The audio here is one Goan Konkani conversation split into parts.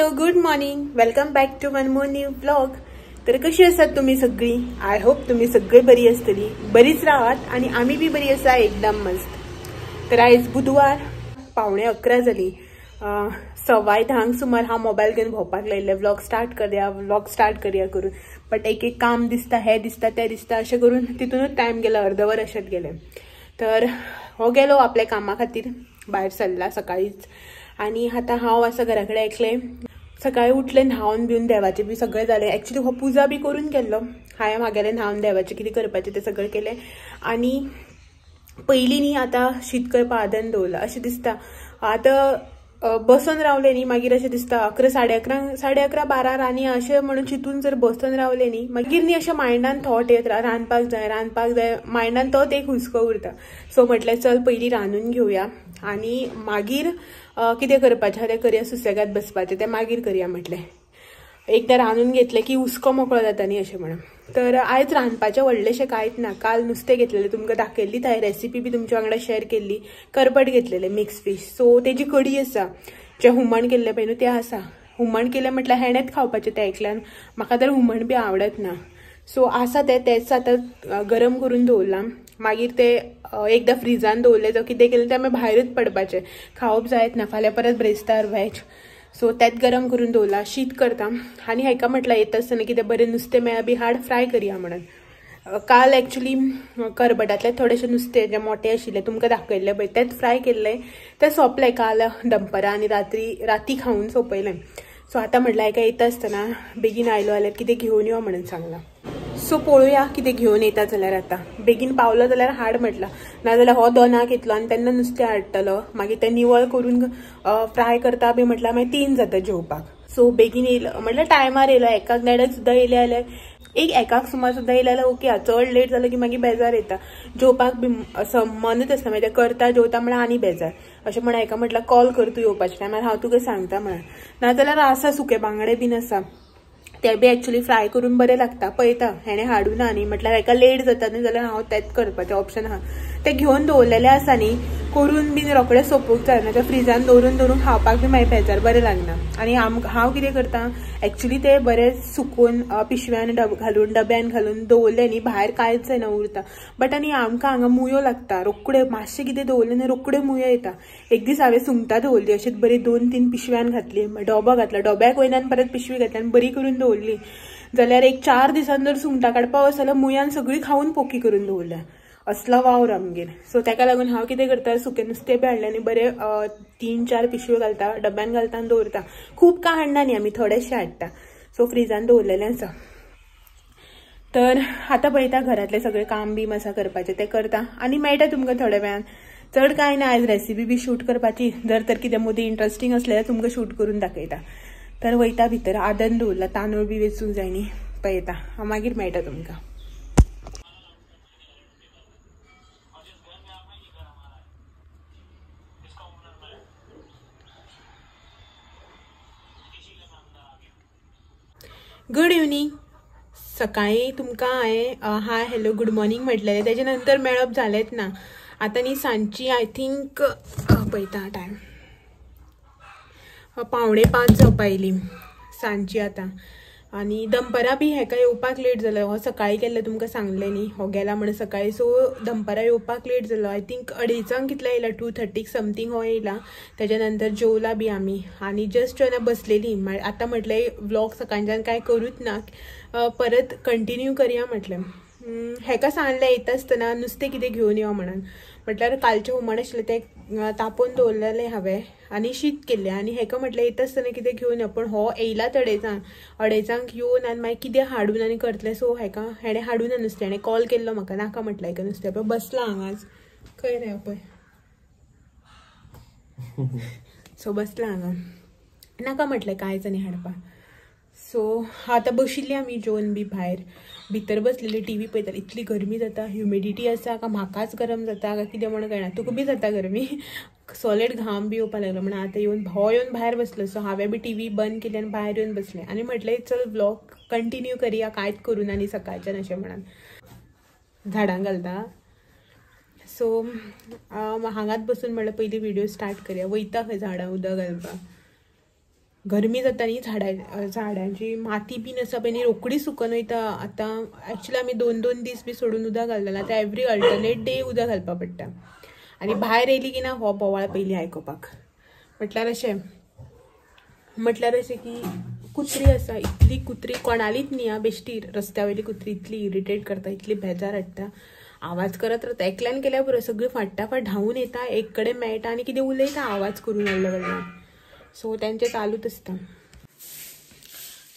Hello good morning, welcome back to one more new vlog. तर कशी आसात तुम्ही सगळी? I hope तुम्ही सगळे बरी असतली, बरीच राहात आणि आम्ही बी बरी आसा एकदम मस्त. तर आयज बुधवार 10:45 जाली. 9:15 सुमार हा मोबायल घेवन भोंवपाक लायिल्ले, व्लॉग स्टार्ट करया व्लॉग स्टार्ट करया करून, बट एक एक काम दिसता, हे दिसता ते दिसता अशें करून तितूनच टायम गेला, अर्दवर अशेंच गेलें. तर हो गेलो आपल्या कामा खातीर भायर सरला सकाळीच आनी आतां हांव आसा घरा कडेन एकलें. सकाळी उठलें, न्हावन बिवन देवाचें बी सगळें जालें. एक्चुली हो पुजा बी करून गेल्लो हांवें, म्हागेलें न्हावन देवाचें कितें करपाचें तें सगळें केलें. आनी पयलीं न्ही आतां शीत करपाक आदन दवरलां अशें दिसता. आतां बसून रावलें न्ही मागीर अशें दिसता 11 11:30 11:30 12 रांदया अशें म्हणून चिंतून जर बसून रावलें न्ही मागीर न्ही अशें मायंडान थॉट येत रांदपाक जाय रांदपाक जाय, मायंडान तोच एक हुस्को उरता. सो म्हटलें चल पयलीं रांदून घेवया आनी मागीर कितें करपाचें आहा तें करया, सुसेगाद बसपाचें तें मागीर करया म्हटलें. एकदां रांदून घेतलें की हुस्को मोकळो जाता न्ही अशें म्हणून. तर आयज रांदपाचें व्हडलेंशें कांयच ना. काल नुस्तें घेतलेलें, तुमकां दाखयल्लीच हांवें रेसिपी बी तुमच्या वांगडा शेअर केल्ली. करपट घेतलेलें मिक्स फीश, सो तेजी कडी आसा, जें हुमण केल्लें पळय न्हू तें आसा. हुमण केलें म्हटल्यार हेणेंच खावपाचें तें एकल्यान, म्हाका तर हुमण बी आवडत ना. सो आसा तें तेंच आतां गरम करून दवरलां. मागीर ते एकदां फ्रिजान दवरलें जावं कितें केलें तें मागीर भायरूच पडपाचें, खावप जायत ना, फाल्यां परत ब्रेस्तार व्हेज. सो तेंच गरम करून दवरलां. शीत करता आनी हेका म्हटल्यार येता आसतना कितें बरें नुस्तें मेळ्ळा बी हाड फ्राय करया म्हणून. काल एक्चुली करबटांतलें थोडेशें नुस्तें जें मोटें आशिल्लें तुमकां दाखयल्लें पळय तेंच फ्राय केल्लें, तें सोंपलें काल दनपरां आनी राती खावन सोंपयलें. सो आतां म्हटल्यार हेका येता आसतना बेगीन आयलो जाल्यार कितें घेवन यो म्हणून सांगलां. सो पळोवया कितें घेवन येता जाल्यार. आतां बेगीन पावलो जाल्यार हाड म्हटलां, नाजाल्यार हो 2 येतलो आनी तेन्ना नुस्तें हाडटलो, मागीर तें निवळ करून फ्राय करता बी म्हटल्यार मागीर 3 जाता जेवपाक. सो बेगीन येयलो म्हटल्यार टायमार येयलो, 1 1:30 सुद्दां येयलें जाल्यार 1 सुमार सुद्दां येयलें जाल्यार ओके. चड लेट जालो की मागीर बेजार येता जेवपाक बी, असो मनच आसता मागीर तें करता जेवता म्हळ्यार आनी बेजार. अशें म्हणून हेका म्हटल्यार कॉल कर तूं येवपाच्या टायमार, हांव तुका सांगता म्हणून. नाजाल्यार आसा सुके बांगडे बीन आसा, ते बी एक्चुली फ्राय करून बरें लागता. पळयता हेणें हाडूना न्ही म्हटल्यार हेका लेट जाता न्ही जाल्यार हांव तेंच करपाचें ऑप्शन आहा. तें घेवन दवरलेलें आसा न्ही करून बीन रोखडें सोंपूंक जाय, ना फ्रिजान दवरून दवरून खावपाक बी मागीर बेजार बरें लागना. आनी हांव कितें करता एक्चुली ते बरें सुकोवन पिशव्यान घालून डब्यान घालून दवरलें न्ही भायर कांयच जायना उरता. बट आनी आमकां हांगा मुयो लागता, रोखडे मातशें कितें दवरलें न्ही रोखड्यो मुयो येता. एक दीस हांवें सुंगटां दवरली अशीच बरी 2-3 पिशव्यान घातली, डबो घातलो, डब्याक वयल्यान परत पिशवी घातली आनी बरी करून दवरली जाल्यार एक 4 दिसान जर सुंगटां काडपाक वच जाल्यार मुयान सगळी खावन पोकी करून दवरल्या. असलो वावर आमगेर. सो ताका लागून हांव कितें करता, सुकें नुस्तें बी हाडलें न्ही बरें 3-4 पिशव्यो घालता, डब्यान घालता आनी दवरता. खूब कांय हाडना न्ही आमी, थोडेशें हाडटा. सो फ्रिजान दवरलेलें आसा. तर आतां पळयता घरांतलें सगळें काम बी आसा करपाचें तें करता आनी मेळटा तुमकां थोड्या वेळान. चड कांय ना, आयज रेसिपी बी शूट करपाची, जर तर कितें मदीं इंट्रस्टींग आसलें जाल्यार तुमकां शूट करून दाखयता. तर वयता भितर, आदन दवरला, तांदूळ बी वेचूंक जाय न्ही, पळयता हांव मागीर मेळटा तुमकां. Good evening. सकाळी तुमकां हांवें हाय हॅलो गूड मॉर्निंग म्हटलेलें, तेजे नंतर मेळप जालेंच ना. आतां न्ही सांजची I think पळयता टायम 4:45 जावपा आयली सांजची आतां. आनी दनपरां बी हेका येवपाक लेट जालो, हो सकाळी गेल्लें तुमकां सांगलें न्ही हो गेला म्हणून सकाळी. सो दनपरां येवपाक लेट जालो, I think 2:30 कितले येयला, 2:30 समथींग हो येयला. तेज्या नंतर जेवला बी आमी आनी जस्ट जेन्ना बसलेली. आतां म्हटलें व्लॉग सकाळच्यान कांय करूच ना, परत कंटिन्यू करया म्हटलें. हेका सांगलें येता आसतना नुस्तें कितें घेवन यो म्हणून, म्हटल्यार कालचें हुमण आशिल्लें तें तापोवन दवरलेलें हांवें आनी शीत केल्लें. आनी हेका म्हटलें येता आसतना कितें घेवन यो, पूण हो येयला 2:30 येवन आनी मागीर कितें हाडून आनी करतलें. सो हेका हेणें हाडून नुस्तें, हेणें कॉल केल्लो म्हाका, नाका म्हटलें हेका नुस्तें. पळय बसलां हांगाच, खंय रे पळय. सो बसलां हांगा, नाका म्हटलें कांयच आनी हाडपाक. सो आतां बशिल्ली आमी जेवन बी भायर भितर बसलेली टी व्ही पळयताली. इतली गरमी जाता, ह्युमिडिटी आसा का म्हाकाच गरम जाता का कितें म्हणून कळना, तुका बी जाता गरमी, सॉलिड घाम बी येवपाक लागलो म्हणून आतां येवन हो येवन भायर बसलो. सो हांवें बी टी व्ही बंद केली आनी भायर येवन बसलें आनी म्हटलें चल व्लॉग कंटिन्यू करया, कांयच करूं ना न्ही सकाळच्यान अशें म्हणून. झाडां घालता. सो हांगाच बसून म्हणल्यार पयलीं व्हिडियो स्टार्ट करया. वयता खंय झाडां उदक घालपाक, गरमी जाता न्ही झाडांची माती बीन आसा पळय न्ही रोखडी सुकून वयता. आतां एक्चुली आमी 2-2 दीस बी सोडून उदक घालताले, आतां एवरी अल्टरनेट डे उदक घालपाक पडटा. आनी भायर येयली की ना हो बोवाळ पयलीं आयकुपाक. म्हटल्यार अशें की कुत्री आसा, इतली कुत्री कोणालीच न्ही आं, बेश्टी रस्त्या वयली कुत्री इतली इरिटेट करता, इतली बेजार हाडटा, आवाज करत रावता. एकल्यान केल्यार पुरो सगळीं फाटाफाट धांवून येता, एक कडेन मेळटा आनी कितें उलयता आवाज करून व्हडले व्हडल्यान. सो तेंचें चालूच आसता.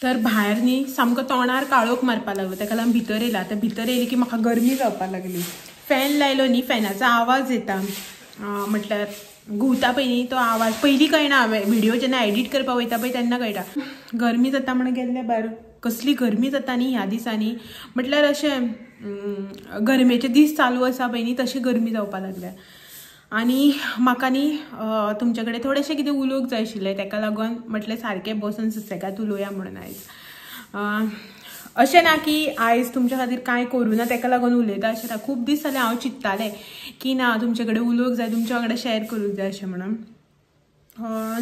तर भायर न्ही सामको तोंडार काळोख मारपाक लागलो, तेका लागून भितर येयला. आतां भितर येयली की म्हाका गरमी जावपाक लागली. फॅन लायलो न्ही फॅनाचो आवाज येता, म्हटल्यार घुंवता पळय न्ही तो आवाज पयलीं कळना, व्हिडियो जेन्ना एडिट करपाक वयता पळय तेन्ना कळटा. गरमी जाता म्हणून गेल्ले भायर, कसली गरमी जाता न्ही ह्या दिसांनी, म्हटल्यार अशें गरमेचे दीस चालू आसा पळय न्ही तशें गरमी जावपाक लागल्या. आनी म्हाका न्ही तुमचे कडेन थोडेशें कितें उलोवंक जाय आशिल्लें, तेका लागून म्हटलें सारकें बसून सुसेगाद उलोवया म्हणून आयज. अशें ना की आयज तुमच्या खातीर कांय करूं ना तेका लागून उलयता अशें ना. खूब दीस जाले हांव चिंत्तालें की ना तुमचे कडेन उलोवंक जाय, तुमच्या वांगडा शेअर करूंक जाय अशें म्हणून.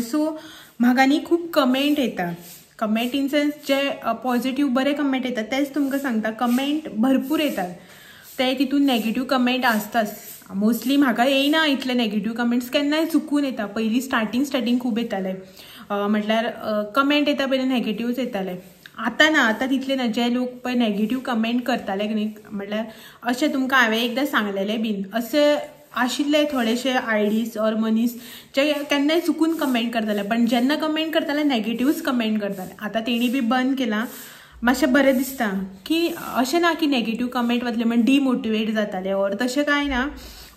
सो म्हाका न्ही खूब कमेंट येता, comment in sense J positive बरे कमेंट येतात तेच तुमकां सांगता. कमेंट भरपूर येतात, ते तितून नेगेटिव्ह कमेंट आसताच. मोस्टली म्हाका येयना इतले नेगेटिव्ह कमेंट्स, केन्नाय चुकून येता. पयलीं स्टार्टींग खूब येताले, म्हटल्यार कमेंट येता पयलीं नेगेटिव्हच येताले. आतां ना, आतां तितले ना. जे लोक पळय नेगेटिव्ह कमेंट करताले की न्ही, म्हटल्यार अशें तुमकां हांवें एकदां सांगलेलें बीन अशें आशिल्ले थोडेशे आयडीज ऑर मनीस जे केन्नाय चुकून कमेंट करताले, पण जेन्ना कमेंट करताले नेगेटिव्हच कमेंट करताले. आतां तेणी बी बंद केलां. मातशें बरें दिसता की अशें ना की नेगेटिव्ह कमेंट वतले म्हण डिमोटिवेट जाताले ऑर तशें कांय ना,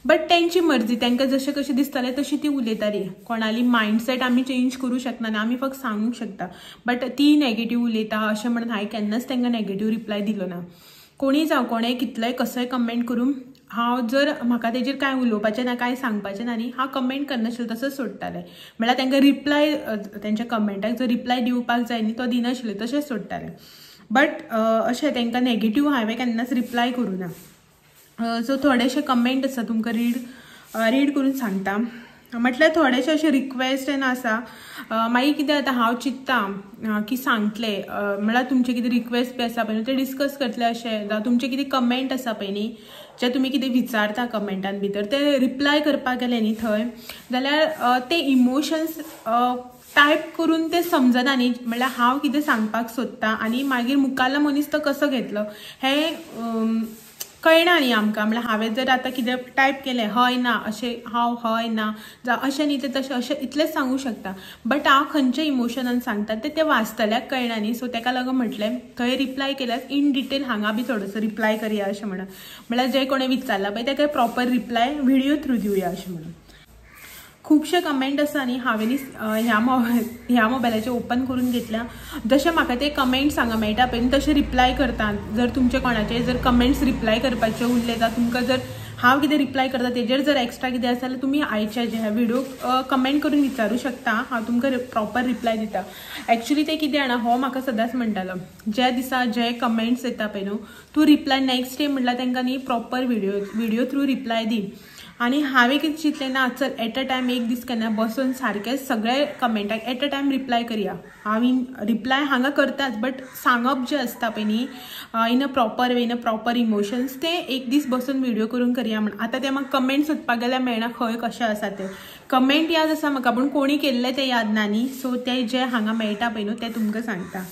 बट तेंची मर्जी, तांकां जशें कशें दिसतालें तशी ती उलयताली. कोणाली मायंडसेट आमी चेंज करूं शकना, आमी फक्त सांगूंक शकता. बट ती नेगेटिव्ह उलयता अशें म्हणून हांवें केन्नाच तांकां नेगेटिव्ह रिप्लाय दिलो ना. कोणीय जावं, कोणें कितलेंय कसोय कमेंट करूं, हांव जर म्हाका तेजेर कांय उलोवपाचें ना, कांय सांगपाचें ना न्ही, हांव कमेंट करनाशिल्लें, तसोच सोडटालें. म्हळ्यार तांकां रिप्लाय, तेंच्या कमेंटाक जर रिप्लाय दिवपाक जाय न्ही तो दिनाशिल्लें, तशेंच सोडटालें. बट अशें तांकां नेगेटिव्ह हांवें केन्नाच रिप्लाय करूं ना. सो थोडेशे कमेंट आसा तुमकां रीड करून सांगता. म्हटल्यार थोडेशे अशे रिक्वेस्ट येना आसा. मागीर कितें जाता, हांव चिंत्ता की सांगतलें, म्हळ्यार तुमचे कितें रिक्वेस्ट बी आसा पळय न्हू ते डिस्कस करतले अशें, जावं तुमचे कितें कमेंट आसा पळय न्ही जे तुमी कितें विचारता कमेंटान भितर ते रिप्लाय करपाक गेले न्ही थंय जाल्यार ते इमोशन्स टायप करून ते समजना न्ही, म्हळ्यार हांव कितें सांगपाक सोदता आनी मागीर मुखाल्लो मनीस तो कसो घेतलो हें कळना न्ही आमकां. म्हळ्यार हांवें जर आतां कितें टायप केलें हय ना अशें, हांव हय ना जावं अशें न्ही तें तशें अशें इतलेंच सांगूंक शकता, बट हांव खंयच्या इमोशनान सांगता तें तें वाचतल्याक कळना न्ही. सो तेका लागून म्हटलें थंय रिप्लाय केल्यार इन डिटेल हांगा बी थोडोसो रिप्लाय करया अशें म्हणून, म्हळ्यार जे कोणें विचारलां पळय तेका प्रॉपर रिप्लाय व्हिडियो थ्रू दिवया अशें म्हणून. खुबशे कमेंट आसा न्ही हांवें ह्या मोबायलाचेर ओपन करून घेतल्या. जशें म्हाका ते कमेंट्स हांगा मेळटा पळय तशें रिप्लाय करता. जर तुमचे कोणाचे जर कमेंट्स रिप्लाय करपाचे उरले जाल्यार तुमकां जर हांव कितें रिप्लाय करता तेजेर जर एक्स्ट्रा कितें आसा जाल्यार तुमी आयच्या जे व्हिडियो कमेंट करून विचारूं शकता, हांव तुमकां प्रॉपर रिप्लाय दिता. एक्चुली ते कितें जाणा, हो म्हाका सदांच म्हणटालो ज्या दिसा जे कमेंट्स येता पळय न्हू तूं रिप्लाय नेक्स्ट डे म्हणल्यार तांकां न्ही प्रॉपर व्हिडियो थ्रू रिप्लाय दी. आनी हांवें कितें चिंतलें ना चल एट अ टायम एक दीस केन्ना बसून सारकें सगळे कमेंटाक एट अ टायम रिप्लाय करया. हांव रिप्लाय हांगा करताच, बट सांगप जें आसता पळय न्ही in a proper way, in a proper emotions, ते एक दीस बसून व्हिडियो करून करया म्हण. आतां ते म्हाका कमेंट सोदपाक गेल्यार मेळना खंय कशें आसा तें. कमेंट याद आसा म्हाका पूण कोणी केल्लें तें याद ना न्ही. सो ते जे हांगा मेळटा पळय न्हू तें तुमकां सांगता.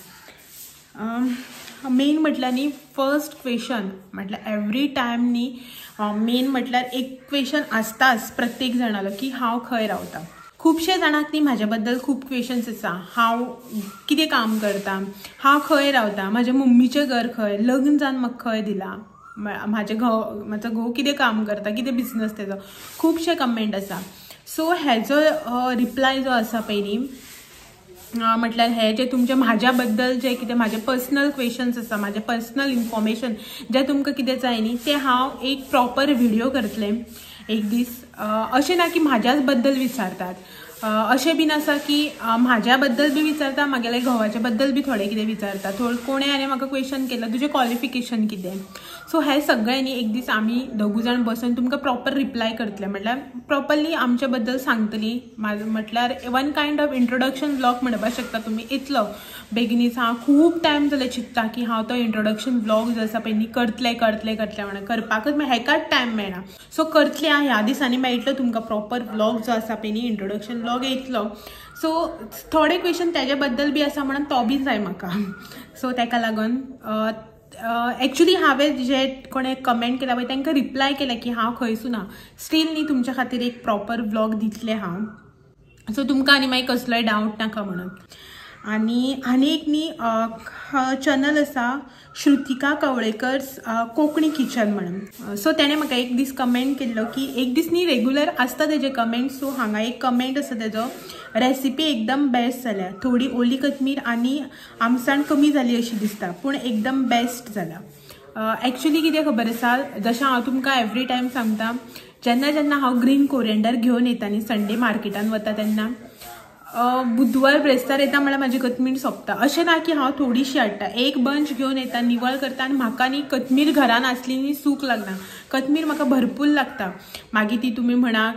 मेन म्हटल्यार न्ही फर्स्ट क्वेशन म्हटल्यार एवरी टायम न्ही मेन म्हटल्यार एक क्वेशन आसताच प्रत्येक जाणालो की हांव खंय रावता. खुबशे जाणांक न्ही म्हाज्या बद्दल खूब क्वेशन्स आसा, हांव कितें काम करता, हांव खंय रावता, म्हाज्या मम्मीचें घर खंय, लग्न जावन म्हाका खंय दिलां, म्हाजे घोव, म्हाजो घोव कितें काम करता, कितें बिजनस तेजो, खुबशे कमेंट आसा. सो हेजो रिप्लाय जो आसा पळय न्ही म्हटल्यार हे जे तुमचे म्हाज्या बद्दल जे कितें म्हाजे पर्सनल क्वेशन्स आसा, म्हाजें पर्सनल इन्फॉर्मेशन जें तुमकां कितें जाय न्ही तें हांव एक प्रॉपर व्हिडियो करतलें एक दीस. अशें ना की म्हाज्याच बद्दल विचारतात, अशें बीन आसा की म्हाज्या बद्दल बी विचारता, म्हागेले घोवाच्या बद्दल बी थोडें कितें विचारता. थोडे कोणें आनी म्हाका क्वेश्चन केला तुजें क्वॉलिफिकेशन कितें. सो हे सगळें न्ही एक दीस आमी दोगूय जाण बसून तुमकां प्रॉपर रिप्लाय करतले, म्हटल्यार प्रॉपरली आमच्या बद्दल सांगतली. म्हटल्यार one kind of introduction vlog म्हणपाक शकता तुमी. इतलो बेगिनीच हांव खूब टायम जालें चिंत्ता की हांव तो इंट्रोडक्शन व्लॉग जो आसा पळय न्ही करतलें करतलें करतलें म्हणून करपाकच हेकाच टायम मेळना. सो करतलें ह्या दिसांनी मेळटलो तुमकां प्रॉपर व्लॉग जो आसा पळय न्ही इंट्रोडक्शन व्लॉग येतलो. सो थोडे क्वेश्चन तेजे बद्दल बी आसा म्हणून तो बी जाय म्हाका. सो तेका लागून एक्चुली हांवें जे कोणें कमेंट केला पळय तांकां रिप्लाय केला की हांव खंयसून ना, स्टील न्ही तुमच्या खातीर एक प्रॉपर व्लॉग दितलें हांव. सो तुमकां आनी मागीर कसलोय डावट नाका म्हणून. आनी आनी एक न्ही चॅनल आसा श्रुतिका कवळेकर कोंकणी किचन म्हणून. सो तेणें म्हाका एक दीस कमेंट केल्लो की एक दीस न्ही रेगुलर आसता तेजे कमेंट. सो हांगा एक कमेंट आसा तेजो, रेसिपी एकदम बेस्ट जाल्या, थोडी ओली कोथमीर आनी आमसाण कमी जाली अशी दिसता पूण एकदम बेस्ट जाल्या. एक्चुली कितें खबर आसा, जशें हांव तुमकां एवरी टायम सांगता, जेन्ना जेन्ना हांव ग्रीन कोरिएंडर घेवन येता न्ही संडे मार्केटान वता तेन्ना बुधवार ब्रेस्तार येता म्हळ्यार म्हाजी कोथमीर सोंपता. अशें ना की हांव थोडीशी हाडटा, एक बंच घेवन येता, निवळ करता आनी म्हाका न्ही कोथमीर घरान आसली न्ही सूख लागना. कोथमीर म्हाका भरपूर लागता. मागीर ती तुमी म्हणा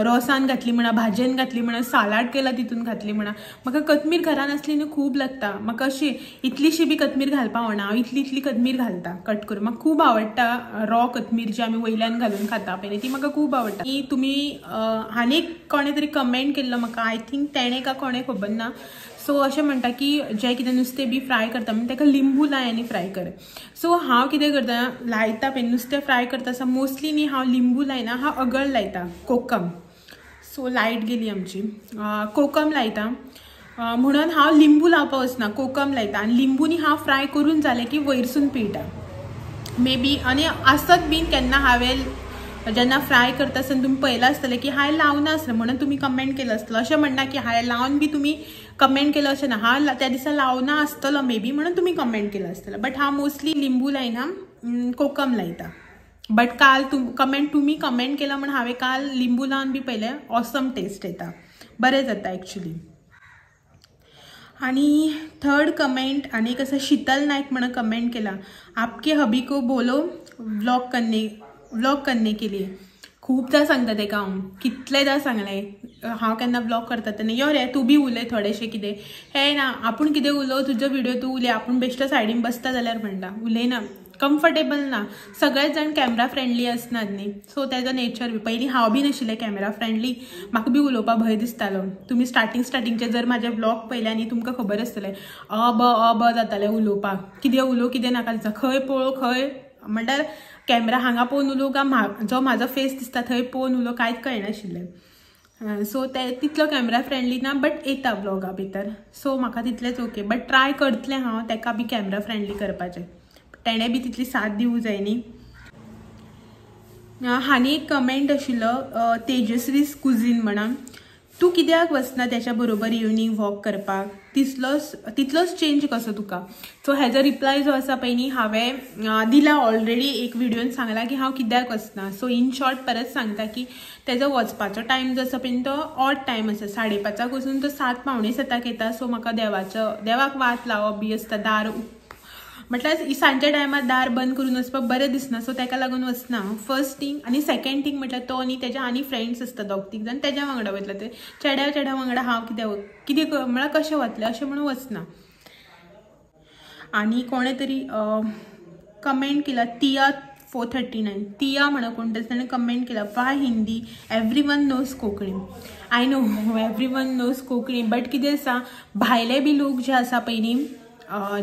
रोसान घातली म्हणा, भाजयेन घातली म्हणा, सालाड केला तितून घातली म्हणा, म्हाका कोथमीर घरान आसली न्ही खूब लागता. म्हाका अशी इतलीशी बी कोथमीर घालपाक आवडना, हांव इतली इतली कोथमीर घालता कट करून. म्हाका खूब आवडटा रॉ कोथमीर जी आमी वयल्यान घालून खाता पळय ती म्हाका खूब आवडटा. ती तुमी आनी कोणें तरी कमेंट केल्लो म्हाका, I think तेणें का कोणें खबर ना. सो अशें म्हणटा की जें कितें नुस्तें बी फ्राय करता म्हणजे ताका लिंबू लाय आनी फ्राय कर. सो हांव कितें करता, लायता पळय नुस्तें फ्राय करता आसतना मोस्टली न्ही हांव लिंबू लायना, हांव अगळ लायता, कोकम. सो लायट गेली आमची, कोकम लायता म्हणून हांव लिंबू लावपाक वचना, कोकम लायता. आनी लिंबू न्ही हांव फ्राय करून जालें की वयरसून पिळटा मे बी. आनी आसत बीन केन्ना हांवें जेन्ना फ्राय करता आसतना तुमी पळयलां आसतलें की हांवें लावना आसलें म्हणून तुमी कमेंट केलं आसतलो. अशें म्हणना की हांवें लावन बी तुमी कमेंट केलं अशें ना, हांव त्या दिसा लावना आसतलो मे बी म्हणून तुमी कमेंट केलं आसतलें. बट हांव मोस्टली लिंबू लायना, कोकम लायता. बट काल तुमी कमेंट केला म्हणून हांवें काल लिंबू लावन बी पळयलें, ऑसम टेस्ट येता, बरें जाता एक्चुली. आनी थर्ड कमेंट आनी एक आसा, शीतल नायक म्हणून कमेंट केला, आपके हबी को बोलो व्लॉग करने के लिए. खूबदां सांगता तेका हांव, कितलेदां सांगलें हांव केन्ना व्लॉग करता तेन्ना, यो रे तूं बी उलय थोडेशें कितें, हें ना आपूण कितें उलोव तुजो व्हिडियो तूं उलय, आपूण बेश्टो सायडीन बसता जाल्यार म्हणटा उलयना, कम्फर्टेबल ना. सगळेच जाण कॅमेरा फ्रेंडली आसनात न्ही, सो तेजो नेचर बी. पयलीं हांव बी नाशिल्लें कॅमेरा फ्रेंडली, म्हाका बी उलोवपाक भंय दिसतालो. तुमी स्टार्टिंगचे जर म्हाजे व्लॉग पळयले आनी तुमकां खबर आसतलें अ ब जातालें उलोवपाक, कितें उलोव कितें नाका दिसता, खंय पळोव खंय म्हणल्यार कॅमेरा हांगा पळोवन उलोवं काय जो म्हाजो फेस दिसता थंय पळोवन उलोवं कांयच कळनाशिल्लें. सो ते तितलो कॅमेरा फ्रेंडली ना, बट येता व्लॉगा भितर. सो म्हाका तितलेंच ओके, बट ट्राय करतलें हांव तेका बी कॅमेरा फ्रेंडली करपाचें, तेणें बी तितली साथ दिवं जाय न्ही. हांणी एक कमेंट आशिल्लो तेजस्वीस कुजीन म्हणून, तूं कित्याक वचना त्याच्या बरोबर इवनींग वॉक करपाक, तितलोच चेंज कसो तुका. सो हेजो रिप्लाय जो आसा पळय न्ही हांवें दिला ऑलरेडी एक व्हिडियोन सांगला की हांव कित्याक वचना. सो इन शॉर्ट परत सांगता की तेजो वचपाचो टायम जो आसा पळय न्ही तो ऑड टायम आसा, 5:30 वचून तो 6:45 येता. सो म्हाका देवाक वात लावप बी आसता, दार म्हटल्यार सांजच्या टायमार दार बंद करून वचपाक बरें दिसना, सो तेका लागून वचना फर्स्ट थिंग. आनी सेकंड थिंग म्हटल्यार तो आनी तेज्या आनी फ्रेंड्स आसता दोग तीग जाण, तेज्या वांगडा वयतले, ते चेड्या चेड्या वांगडा हांव कितें म्हळ्यार कशें वतलें अशें म्हणून वचना. आनी कोणें तरी कमेंट केला, तिया 439 तिया म्हणून कोण तरी ताणें कमेंट केला, why Hindi, everyone knows Konkani. I know everyone knows Konkani, but कितें आसा भायले बी लोक जे आसा पळय न्ही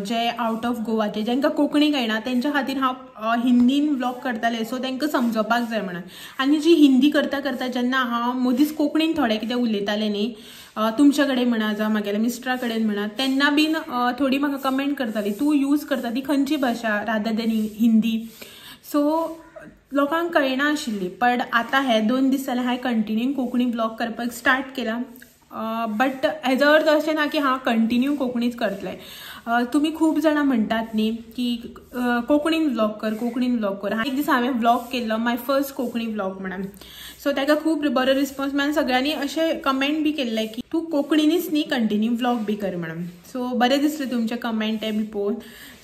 जे आउट ऑफ गोवाचे जांकां कोंकणी कळना तेंच्या खातीर हांव हिंदीन व्लॉग करतालें, सो तांकां समजोवपाक जाय म्हणून. आनी जी हिंदी करता करता जेन्ना हांव मदींच कोंकणीन थोडें कितें उलयतालें न्ही तुमच्या कडेन म्हणा जावं म्हागेल्या मिस्टरा कडेन म्हणा, तेन्ना बीन थोडी म्हाका कमेंट करताली तूं यूज करता ती खंयची भाशा रादर देन हिंदी. सो लोकांक कळना आशिल्ली. बट आतां हे 2 दीस जाले हांवें कंटिन्यू कोंकणी व्लॉग करपाक स्टार्ट केला. बट हेजो अर्थ अशें ना की हांव कंटिन्यू कोंकणीच करतलें. तुमी खूब जाणां म्हणटात न्ही की कोंकणीन व्लॉग कर, कोंकणीन व्लॉग कर. एक दीस हांवें व्लॉग केल्लो, my first Konkani vlog म्हणून. सो ताका खूब बरो रिस्पॉन्स मेळ्ळो. सगळ्यांनी अशें कमेंट बी केल्ले की तूं कोंकणीनच न्ही कंटिन्यू व्लॉग बी कर म्हणून. सो बरें दिसलें तुमचे कमेंट ते बी पळोवन.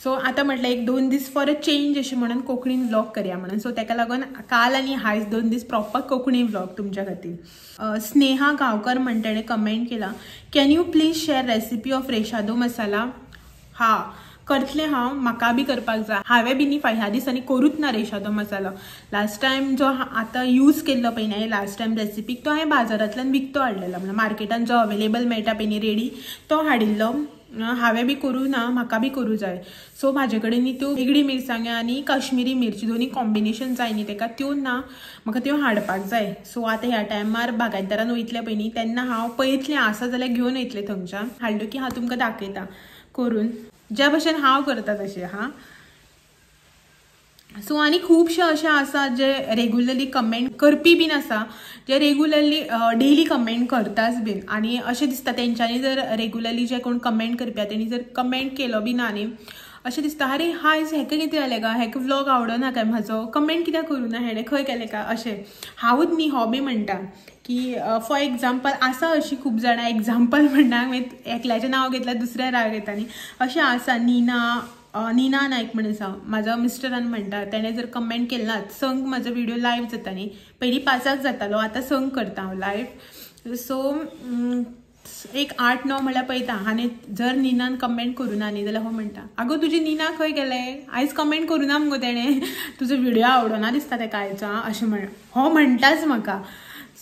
सो आतां म्हटलें एक 2 दीस फॉर अ चेंज अशें म्हणून कोंकणीन व्लॉग करया म्हणून. सो ताका लागून काल आनी आयज 2 दीस प्रॉपर कोंकणी व्लॉग तुमच्या खातीर. स्नेहा गांवकर म्हण तेणें कमेंट केला, can you please share recipe of recheado masala. हा करतलें हांव, म्हाका बी करपाक जाय. हांवें बी न्ही ह्या दिसांनी करूच ना रेशादो मसालो. लास्ट टायम जो आतां यूज केल्लो पळय न्ही लास्ट टायम रेसिपीक, तो हांवें बाजारांतल्यान विकतो हाडलेलो, म्हणल्यार मार्केटान जो अवेलेबल मेळटा पळय न्ही रेडी, तो हाडिल्लो. हांवें बी करूं ना, म्हाका बी करूं जाय. सो म्हाजे कडेन न्ही त्यो वेगळी मिरसांग्यो आनी काश्मिरी मिरची दोनी कॉम्बिनेशन जाय न्ही तेका, त्यो ना, म्हाका त्यो हाडपाक जाय. सो आतां ह्या टायमार बागायतदारान वयतलें पळय न्ही तेन्ना हांव पळयतलें, आसा जाल्यार घेवन वयतलें थंयच्यान, हाडल्यो की हांव तुमकां दाखयता करून, ज्या भशेन हांव करता तशें. हां, सो आनी खुबशे अशे आसा जे रेगुलरली कमेंट करपी बीन आसा, जे रेगुलरली डेली कमेंट करताच बीन. आनी अशें दिसता तेंच्यांनी जर रेगुलरली जे कोण कमेंट करपी आसा तेणी जर कमेंट केलो बी ना न्ही, अशें दिसता अरे हायज हेका कितें जालें काय, हेका व्लॉग आवडना काय, म्हाजो कमेंट कित्याक करूं ना, हेणें खंय केलें काय अशें. हांवूच न्ही हो बी म्हणटा की फॉर एग्जाम्पल आसा अशी खूब जाणां, एग्जाम्पल म्हणना, एकल्याचें नांव घेतल्यार दुसऱ्या राग येता न्ही, अशें आसा. नीना नायक म्हण आसा, म्हाजो मिस्टरान म्हणटा, तेणें जर कमेंट केलें ना संक म्हाजो व्हिडियो लायव्ह जाता न्ही, पयलीं 5 जातालो, आतां 6 करता हांव लायव्ह. सो एक 8-9 म्हळ्यार पळयता आनी जर नीनान कमेंट करूं ना न्ही जाल्यार हो म्हणटा आगो तुजी नीना खंय गेलें, आयज कमेंट करूं ना मुगो तेणें, तुजो व्हिडियो आवडना दिसता तेका आयचो अशें म्हण हो म्हणटाच म्हाका.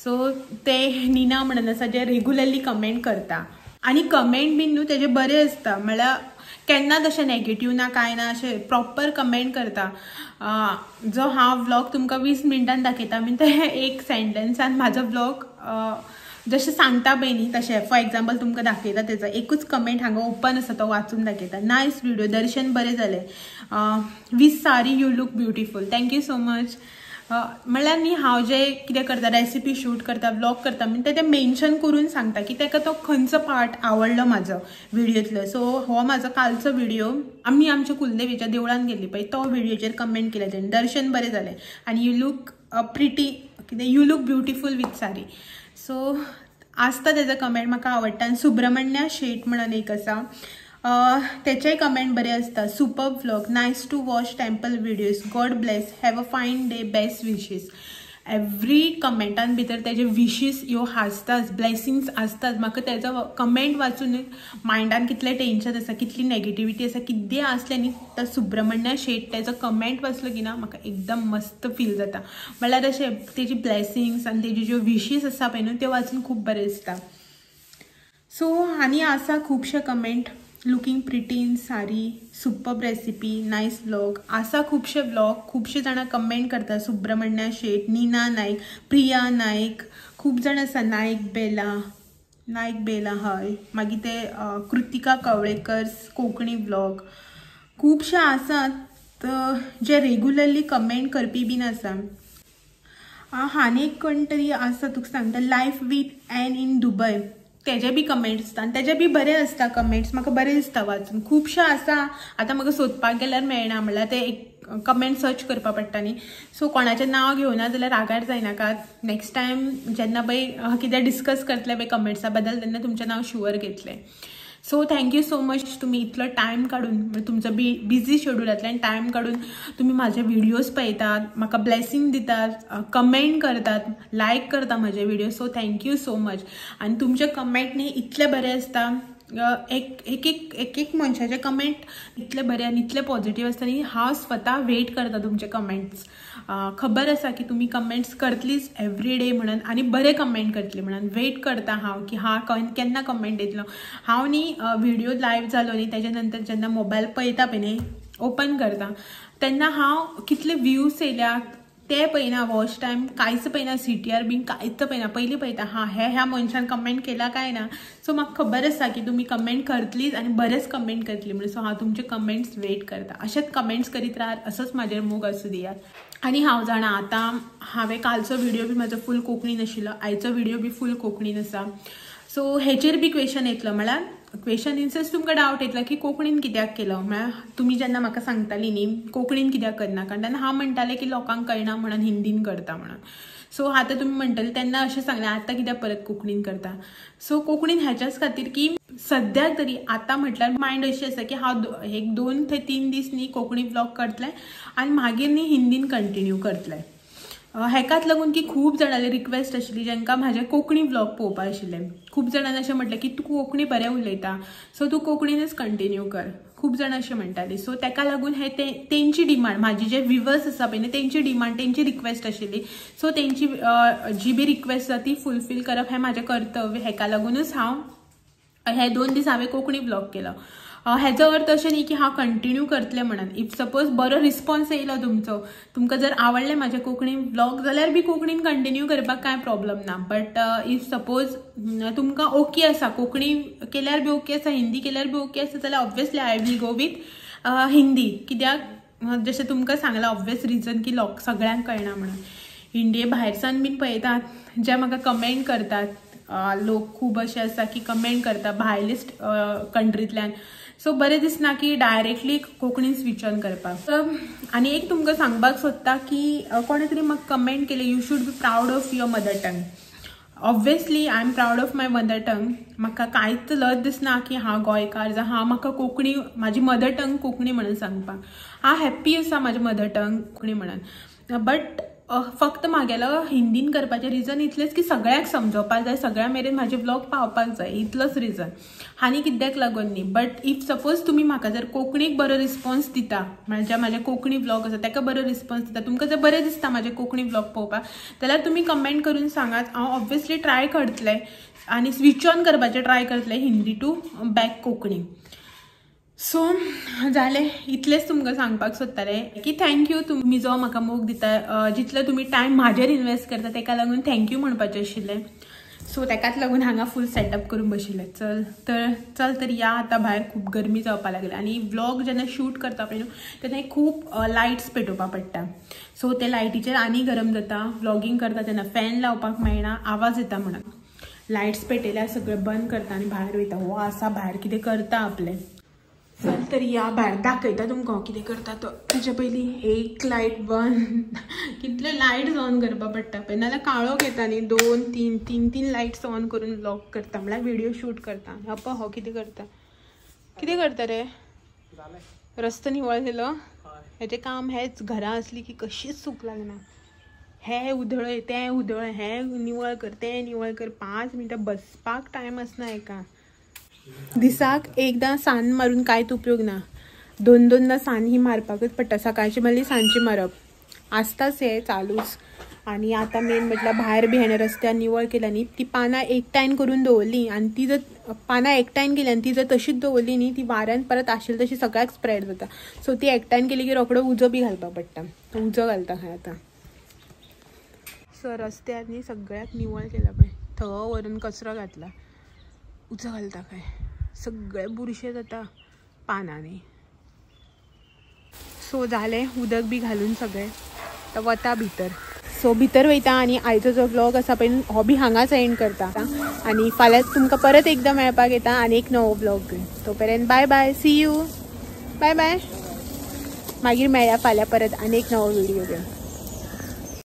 सो ते नीना म्हणून आसा जे रेगुलरली कमेंट करता आनी कमेंट बीन न्हू तेजे बरे आसता, म्हळ्यार केन्ना तशें नेगेटीव ना कांय ना, अशें प्रॉपर कमेंट करता. जो हांव व्लॉग तुमकां 20 मिनटान दाखयता बीन ते एक सेंटेन्सान म्हाजो व्लॉग जशें सांगता पळय न्ही तशें. फॉर एग्जाम्पल तुमकां दाखयता तेजो एकूच कमेंट हांगा ओपन आसा तो वाचून दाखयता. नायस व्हिडियो, दर्शन बरें जालें, with sari you look beautiful, thank you so much. म्हणल्यार न्ही हांव जे कितें करता, रेसिपी शूट करता, व्लॉग करता, म्हणजे ते मेन्शन करून सांगता की ताका तो खंयचो पार्ट आवडलो म्हाजो व्हिडियोतलो. सो हो म्हाजो कालचो व्हिडियो, आमी आमच्या कुलदेवीच्या देवळान गेल्ली पळय तो व्हिडियोचेर कमेंट केले तेणें, दर्शन बरें जालें आनी you look pretty, कितें you look beautiful with sari. So आसता तेजो कमेंट म्हाका आवडटा. आनी सुब्रमण्या शेट म्हणून एक आसा, तेचेय कमेंट बरे आसता, super vlog, nice to watch temple videos, God bless, have a fine day, best wishes. Every कमेंटान भितर तेजे विशीस ह्यो आसताच, ब्लेसिंग्स आसताच. म्हाका तेजो कमेंट वाचून मायंडान कितलें टेंशन आसा, कितली नेगेटिविटी आसा, कितें आसलें न्ही, तो सुब्रमण्या शेट तेजो कमेंट वाचलो की ना म्हाका एकदम मस्त फील जाता. म्हणल्यार अशें तेजी ब्लेसिंग्स आनी तेजी ज्यो विशीस आसा पळय न्हू त्यो वाचून खूब बरें दिसता. सो आनी आसा खुबशे comment, looking pretty in sari, superb recipe, nice vlog. आसा खुबशे व्लॉग, खुबशे जाणां कमेंट करता, सुब्रमण्या शेट, नीना नायक, प्रिया नायक, खूब जाण आसा, नायक बेला, नायक बेला हय, मागीर ते कृतिका कवळेकर कोंकणी व्लॉग, खुबशे आसात जे रेगुलरली कमेंट करपी बीन आसा. आनी एक कोण तरी आसा तुका सांगता, life with an in Dubai, तेजे बी कमेंट्स आसता आनी तेजे बी बरे आसता कमेंट्स, म्हाका बरें दिसता वाचून. खुबशे आसा, आतां म्हाका सोदपाक गेल्यार मेळना, म्हणल्यार ते एक कमेंट सर्च करपा पडटा न्ही. सो कोणाचें नांव घेवना जाल्यार रागार जायनाका, नेक्स्ट टायम जेन्ना पळय कितें डिस्कस करतले पळय कमेंट्सा बद्दल तेन्ना तुमचें नांव शुअर घेतलें. So thank you so much, तुमी इतलो टायम काडून, तुमचो बिजी शेड्युलांतल्यान टायम काडून तुमी म्हाजे व्हिडियोज पळयतात, म्हाका ब्लेसिंग दितात, कमेंट करतात, लायक करता म्हाजे video. So thank you so much. आनी तुमचे कमेंट न्ही इतले बरे आसता, एक एक एक एक मनशाचे कमेंट इतले बरे आनी इतले पॉझिटिव्ह आसता न्ही, हांव स्वता वेट करता तुमचे कमेंट्स. खबर आसा की तुमी कमेंट्स करतलीच एवरी डे म्हणून आनी बरे कमेंट करतली म्हणून वेट करता हांव की हा केन्ना कमेंट येतलो. हांव न्ही व्हिडियो लायव्ह जालो न्ही तेज्या नंतर जेन्ना मोबायल पळयता पळय न्ही, ओपन करता तेन्ना हांव कितले व्ह्यूज येयल्या ते पळयना, वॉच टायम कांयच पळयना, CTR बीन कांयच पळयना, पयलीं पळयता हां हे ह्या मनशान कमेंट केला काय ना. सो म्हाका खबर आसा की तुमी कमेंट करतलीच आनी बरेच कमेंट करतली म्हणून. सो हांव तुमचे कमेंट्स वेट करता, अशेंच कमेंट्स करीत राहात, असोच म्हाजेर मोग आसूं दियात. आनी हांव जाणा आतां हांवें कालचो व्हिडियो बी म्हाजो फूल कोंकणीन आशिल्लो, आयचो व्हिडियो बी फूल कोंकणीन आसा. सो हेचेर बी क्वेश्चन येतलो, म्हळ्यार क्वेश्चन इन्सेस तुमकां डावट येतलो की कोंकणीन कित्याक केलो म्हळ्यार तुमी जेन्ना म्हाका सांगताली न्ही कोंकणीन कित्याक करना, कारण तेन्ना हांव म्हणटालें की लोकांक कळना म्हणून हिंदीन करता म्हणून. सो आतां तुमी म्हणटले तेन्ना अशें सांगलें आतां कित्याक परत कोंकणीन करता. सो कोंकणीन ह्याच्याच खातीर की सद्याक तरी आतां म्हटल्यार मायंड अशी आसा की हांव एक 2 ते 3 दीस न्ही कोंकणी व्लॉग करतलें आनी मागीर न्ही हिंदीन कंटिन्यू करतलें. हेकाच लागून की खूब जाणांले रिक्वेस्ट आशिल्ली जांकां म्हाजे कोंकणी व्लॉग पळोवपाक आशिल्ले. खूब जाणांनी अशें म्हटलें की तूं कोंकणी बरें उलयता सो तूं कोंकणीनच कंटिन्यू कर, खूब जाणां अशें म्हणटाली. सो ताका लागून हे तेंची डिमांड, म्हाजी जे व्युवर्स आसा पळय न्ही तेंची डिमांड, तेंची रिक्वेस्ट आशिल्ली. सो तेंची जी बी रिक्वेस्ट आसा ती फुलफील करप हें म्हाजें कर्तव्य. हेका लागूनच हांव हे 2 दीस हांवें कोंकणी व्लॉग केलो. हेचो अर्थ अशें न्ही की हांव कंटिन्यू करतलें म्हणून. If suppose बरो रिस्पॉन्स येयलो तुमचो, तुमकां जर आवडलें म्हाजें कोंकणी व्लॉग जाल्यार बी कोंकणीन कंटिन्यू करपाक कांय प्रॉब्लम ना. बट if suppose तुमकां ओके आसा, कोंकणी केल्यार बी ओके आसा, हिंदी केल्यार बी ओके आसा, जाल्यार obviously I will go with Hindi. कित्याक जशें तुमकां सांगलां ऑब्वियस रिजन की लोक सगळ्यांक कळना म्हणून. इंडिये भायरसान बीन पळयतात जे म्हाका कमेंट करतात लोक खूब अशे आसा की कमेंट करता भायले कंट्रींतल्यान. सो बरें दिसना की डायरेक्टली कोंकणीन स्विच ऑन करपाक. आनी एक तुमकां सांगपाक सोदता की कोणे तरी म्हाका कमेंट केले, you should be proud of your mother tongue. Obviously I am proud of my mother tongue. म्हाका कांयच लज दिसना की हांव गोंयकार जावं हांव म्हाका कोंकणी म्हाजी मदर टंग कोंकणी म्हणून सांगपाक. हांव हॅप्पी आसा म्हाजी मदर टंग कोंकणी म्हणून. बट फक्त म्हागेलो हिंदीन करपाचें रिजन इतलेंच की सगळ्यांक समजोवपाक जाय, सगळ्यां मेरेन म्हाजे व्लॉग पावपाक जाय, इतलोच रिजन, आनी कित्याक लागून न्ही. बट if suppose तुमी म्हाका जर कोंकणीक बरो रिस्पॉन्स दिता, म्हणजे म्हाजे कोंकणी व्लॉग आसा ताका बरो रिस्पॉन्स दिता, तुमकां जर बरें दिसता म्हाजे कोंकणी व्लॉग पळोवपाक जाल्यार तुमी कमेंट करून सांगात. हांव ऑब्वियसली ट्राय करतलें आनी स्विच ऑन करपाचें ट्राय करतलें Hindi to back Konkani. So जालें, इतलेंच तुमकां सांगपाक सोदतालें की thank you, तुमी जो म्हाका मोग दिता, जितलो तुमी टायम म्हाजेर इन्वेस्ट करता तेका लागून thank you म्हणपाचें आशिल्लें. सो तेकाच लागून हांगा फूल सेटअप करून बशिल्लें. चल तर या आतां भायर खूब गरमी जावपाक लागली आनी व्लॉग जेन्ना शूट करता पळय न्हू तेन्ना खूब लायट्स पेटोवपाक पडटा. सो ते लायटीचेर आनी गरम जाता, व्लॉगींग करता तेन्ना फॅन लावपाक मेळना, आवाज येता म्हणून लायट्स पेटयल्यार सगळें बंद करता आनी भायर वयता. हो आसा भायर कितें करता आपलें. चल तर या भायर दाखयता तुमकां कितें करता तो. तेच्या पयलीं एक लायट बंद, कितले लायट्स ऑन करपाक पडटा पळय, नाजाल्यार काळोख येता न्ही. 2 3 3 3 लायट्स ऑन करून व्लॉग करता, म्हळ्यार व्हिडिओ शूट करता. अप्पा हो कितें करता, कितें करता रे? रस्तो निवळ केलो. हेचें काम हेंच, घरा आसली की कशीच सूख लागना. हें उधळय तें उधळय, हें निवळ कर तें निवळ कर, 5 मिनटां बसपाक टायम आसना एका दिसाक. एकदां सान मारून कांयच उपयोग ना, 2 2दा सान ही मारपाकच पडटा. सकाळची मारली सांजची मारप आसताच हे चालूच. आनी आतां मेन म्हटल्यार भायर बी हेणें रस्त्यार निवळ केल्या न्ही, ती पानां एकठांय करून दवरली आनी ती जर पानां एकठांय केली आनी ती जर तशीच दवरली न्ही ती वाऱ्यान परत आशिल्ली तशी सगळ्याक स्प्रेड जाता. सो ती एकठांय केली की रोकडो उजो बी घालपाक पडटा. उजो घालता खंय आतां. सो रस्त्यार न्ही सगळ्याक निवळ केला पळय, थंय व्हरून कचरो घातला, उजो घालता खंय, सगळें बुरशें जाता पानांनी. सो जालें उदक बी घालून सगळें, आतां वता भितर. सो भितर वयता आनी आयचो जो व्लॉग आसा पळय हो बी हांगाच एंड करता आनी फाल्यां तुमकां परत एकदां मेळपाक येता आनी एक नवो व्लॉग घेवन. तो पर्यंत bye bye, see you, bye bye. मागीर मेळया फाल्यां परत आनी एक नवो व्हिडिओ घेवन.